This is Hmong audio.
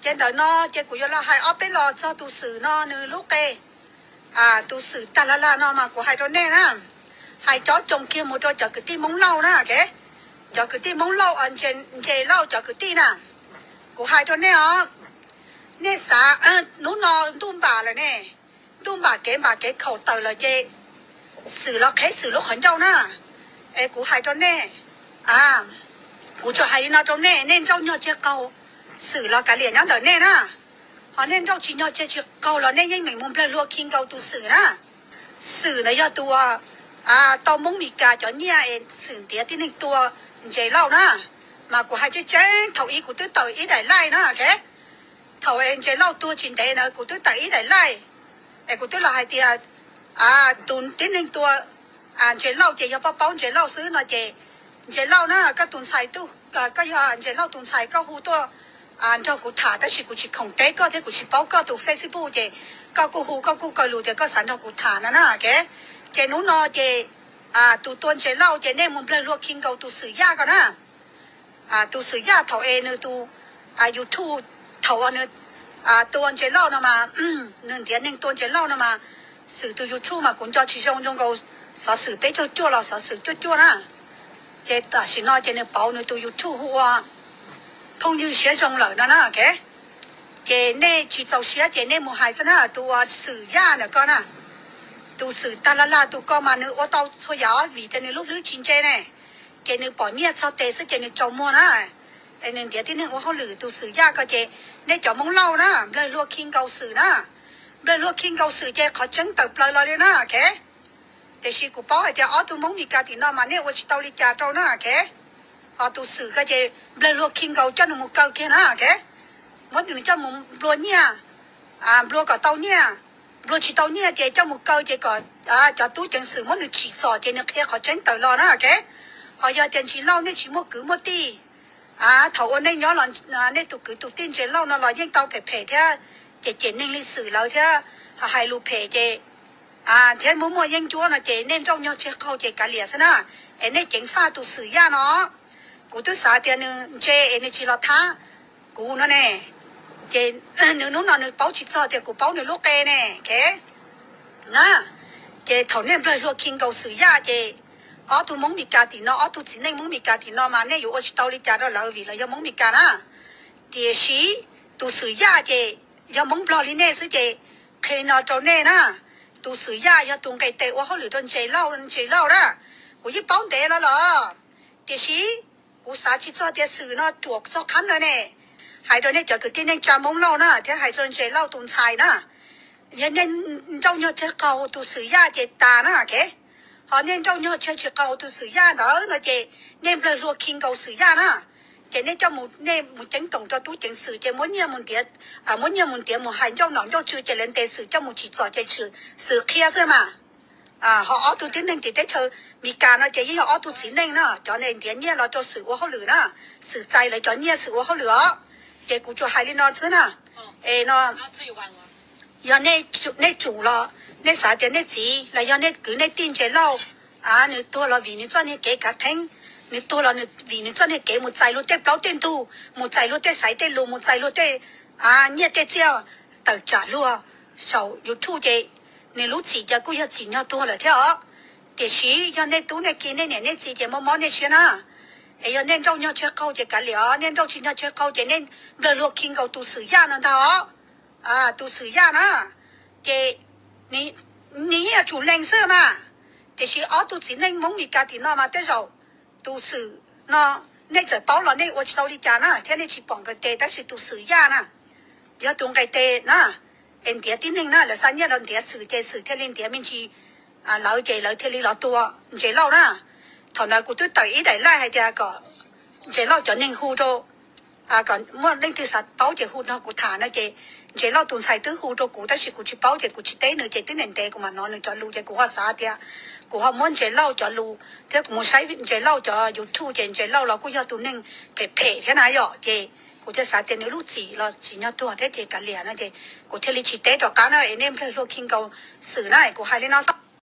Ces ntawm no ces kuv yuav los hais ob peb los txog tus Xwm no nws lub qe. Tus Xwm tag lag lag no mas kuv hais rau nej na, hais cob coos kiag mus rau cov kwv tij Hmoob Lauj na, cov kwv tij Hmoob Lauj, Ntses Lauj cov kwv tij na, kuv hais rau nej os, nej xav, hnub no ntuj npam lawm ne, ntuj npam kev npam kev khaum tawm lawm ces Xwm los qheb Xwm lub qhov ncauj na. Es kuv hais rau nej, kuv tsuas hais li no rau nej, nej nrauj nyuag tseg qaug, Xwm los kav liam nyob ntawm nej na. Ho nej nrauj tsis nyuag tseg tsis qaug los nej yeej meem mus nplawg hlua khi nkaus tus Xwm na. Xwm ntawd yog tus uas tau Hmoob Mes Kas cov nyiaj es Xwm ntiav tib neeg tua Ntses Lauj na. Mas kuv hais tseeb tseeb, thaum ub kuv twb tawm ib daim live na, thaum es Ntses Lauj tuag tsis ntev ntawd kuv twb tawm ib daim live, es kuv twb los hais tias tus tib neeg tua Ntses Lauj ces yog poj paub Ntses Lauj xwb no ces, Ntses Lauj na, koj tus ntxhais, koj yog Ntses Lauj tus ntxhais, koj hu tuaj nrog kuv tham, tab sis kuv tsis khoom teb koj thiab kuv tsis paub koj tus Facebook ces koj kuj hu, koj kuj kaw lus tias koj xav nrog kuv tham no na. Ces hnub no ces tus tua Ntses Lauj ces nej mus nplawg hlua khi nkaus tus Xwm Yaj ko na. Tus Xwm Yaj thaum es nws tus YouTube, thaum uas nws tua Ntses Lauj no mas, nws ntiav neeg tua Ntses Lauj no mas, Xwm tus YouTube mas kuv nco tsis zoo zoo nkaus xov xwm peb caug cuaj los xov xwm cuaj cuaj na. Ces tam sim no ces nws pauv nws tus YouTube hu ua Phooj Ywg Siab Zoo lawm no na. Ces nej tsis txaus siab ces nej mus hais xwb na, tus uas Xwm Yaj ntawm ko na, tus Xwm tag lag lag tus ko mas nws ua tau txhua yam vim tias nws lub hlwb tsis ntse ne. Ces nws pom nyiaj txog tes xwb ces nws tsaus muag na. Nws ntiav tib neeg ua hauj lwm, tus Xwm Yaj ko ces nej cov Hmoob Lauj na, nplawg hlua khi nkaus Xwm na. Nplawg hlua khi nkaus Xwm ces qhov tseeb tawm plaws los li na. Tiam sis kuv paub hais tias ob tug Hmoob Mes Kas tim no mas nej ua tsis tau li cas rau na. Ho tus Xwm ko ces nplawg hlua khi nkaus coj nws mus kaw kiag na. Muab nws coj mus nplua nyiaj, nplua kom tau nyiaj, nplua tsis tau nyiaj ces coj mus kaw ces kom cov tub ceev xwm muab nws tsim txom ces nws qhia qhov tseeb tawm los na. Ho yog tias Ntses Lauj nej tsis muaj kwv muaj tij, thaum uas nej nyob los nej tus kwv tus tij Ntses Lauj no los yeej tau phem phem thiab, ces cem neeg li Xwm lawv thiab, hais lus phem ces thiab muaj muaj yeeb ncuab no ces nej nrauj nyuag tseg qaug ces kav liam xwb na. Es nej ceev faj tus Xwm Yaj no, kuv twb xav tias nws ntse es nws tsis los thab kuv no ne. Ces nws hnub no nws paub tsis txog tias kuv paub nws lub qe ne. Na, ces thaum nej nplawg hlua khi nkaus Xwm Yaj ces ob tug Hmoob Mes Kas tim no, ob tug txiv neej Hmoob Mes Kas tim no mas nej yuav ua tsis tau li cas rau lawv vim lawv yog Hmoob Mes Kas na. Tiam sis tus Xwm Yaj ces yog Hmoob Nplog li nej xwb ces qhia li no rau nej na, tus Xwm Yaj yog tus nqes tes ua hauj lwm rau Ntses Lauj, Ntses Lauj na. Kuv yeej paub ntev los los, tiam sis kuv xav tsis txog tias Xwm no ruam txog qhov no ne. Hais rau nej cov kwv tij neej tsa Hmoob Lauj na thiab hais rau Ntses Lauj tus ntxhais na, yog nej nrauj nyuag tseg qaug tus Xwm Yaj ces tas na. Ho nej nrauj nyuag tseg tsis qaug tus Xwm Yaj ntawd no ces nej nplawg hlua khi nkaus Xwm Yaj na. Ces nej coj mus, nej mus ceeb toom rau tub ceev xwm ces muab nyiaj mus ntiav, muab nyiaj mus ntiav mus hais ncauj nom ncauj tswv ces lawv ntes Xwm coj mus tsim txom ces Xwm qhia xwb mas. Ho ob tug tib neeg tim teb chaws Mes Kas no ces yeej yog ob tug txiv neej na, cov ntiav nyiaj los rau Xwm ua hauj lwm na, Xwm txais lawv cov nyiaj Xwm ua hauj lwm os. Ces kuv tsuas hais li no xwb na. Es no, yog nej tsum los nej xav tias nej txiv los yog nej kwv nej tij Ntses Lauj, nws tuag los vim nws txoj niag kev kav theeb, nws tuag los vim nws txoj niag kev mus txais luag tej plaub tej ntug, mus txais luag tej xaiv tej lus, mus txais luag tej nyiaj tej txiaj tawm tsam luag saum YouTube ces nws lub txim ces kuj yog tsim nyog tuag lawm thiab os. Tiam sis yog nej tub nej ki nej niam nej txiv ces mob mob nej siab na. Es yog nej nrauj nyuag tseg qaug ces kav liam os, nej nrauj tsis nyuag tseg qaug ces nej nplawg hlua khi nkaus tus Xwm Yaj no ntag os. Tus Xwm Yaj na, ces nws yeej yuav tsum lees xwb mas. Tiam sis ob tug txiv neej Hmoob Mes Kas tim no mas tej zaum tus Xwm no nej txawm paub los nej ua tsis tau li cas na thiab nej tsis pom nqes tes, tab sis tus Xwm Yaj na yog tus nqes tes na, es ntiav tib neeg na, lawv xa nyiaj los ntiav Xwm ces Xwm thiaj li ntiav me ntsis lawv ces lawv thiaj li los tua Ntses Lauj na. Thaum ntawd kuv twb tawm ib daim live hais tias kom Ntses Lauj cov neeg hu rau, kom muaj leej twg xav paub ces hu nrog kuv tham no ces Ntses Lauj tus ntxhais twb hu rau kuv tab sis kuv tsis paub ces kuv tsis teb nws ces twb ntev ntev kuv mam hnov nws cov lus ces kuv ho xav tias kuv ho muab Ntses Lauj cov lus thiab kuv mus saib Ntses Lauj cov YouTube ces Ntses Lauj los kuj yog tus neeg phem phem thiab na yom, ces kuv thiaj xav tias nws lub txim los tsim nyog tuag thiab ces kav liam no ces kuv thiaj li tsis teb rov qab na. Es nej nplawg hlua khi nkaus Xwm na, kuv hais li no xwb.